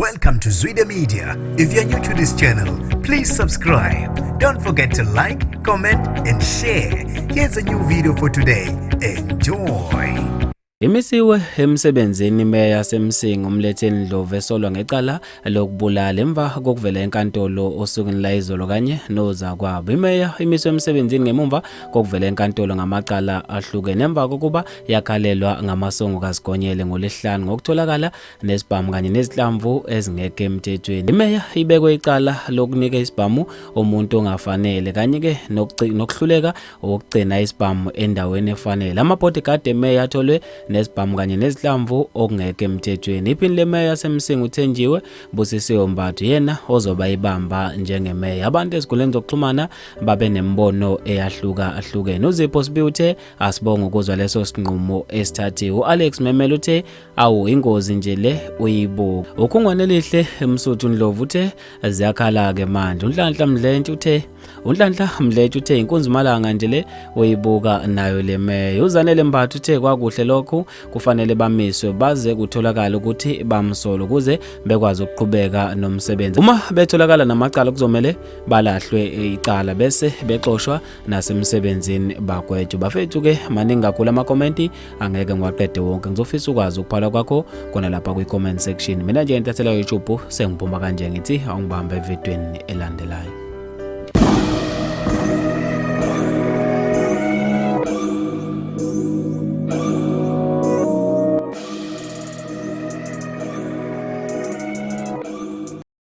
Welcome to Zwida Media. If you're new to this channel, please subscribe. Don't forget to like, comment, and share. Here's a new video for today. Enjoy. Imisiwe emsebenzini imeya yaseMsinga uMletheni Ndlovu esolwa ngecala lokubulala emva kokuvela enkantolo osukwini layizolo kanye nozakwabo. Imeya imiswe emsebenzini ngemumva kokuvela enkantolo ngamacala ahlukene emva kokuba yakhalelwa ngamasongo kaSigonyela ngoLwesihlanu ngokutholakala nesibhamu kanye nezinhlamvu ezingekho emthethweni. Imeya ibekwe icala lokunika isibhamu umuntu ongafanele kanye-ke nokuhluleka ukugcina isibhamu endaweni efanele. Ama-bodyguard emeya atholwe nesibhamu kanye nezinhlamvu okungekho emthethweni. Iphini lemeya yaseMsinga uThenjiwe Busisiwe Mbathu yena ozoba ibamba njengemeya. Abantu ezinkundleni zokuxhumana babe nemibono eyahlukahlukene. UZipho Sibiya uthe asibonge ukuzwa leso sinqumo esithathiwe. U-Alex Memela uthe awu ingozi nje le uyibuka. Ukhungwane elihle Msuthu Ndlovu uthe ziyakhala-ke manje. UNhlanhla Mdlentshi uthe uNhlanhla Mdletshe uthe inkunzi malanga nje le uyibuka nayo le meya. UZanele Mbatha uthe kwakuhle lokhu kufanele bamiswe baze kutholakala ukuthi bamsolo ukuze bekwazi ukuqhubeka nomsebenzi. Uma betholakala namacala kuzomele balahlwe icala bese bexoshwa nasemsebenzini bagwetshwe. Bafethu ke maningi kakhulu amakhomenti angeke ngiwaqede wonke. Ngizofisa ukwazi ukuphala kwakho khona lapha kwi-comment section. Mina nje intathela YouTube sengiphuma kanje ngithi awungibambe evidweni elandelayo.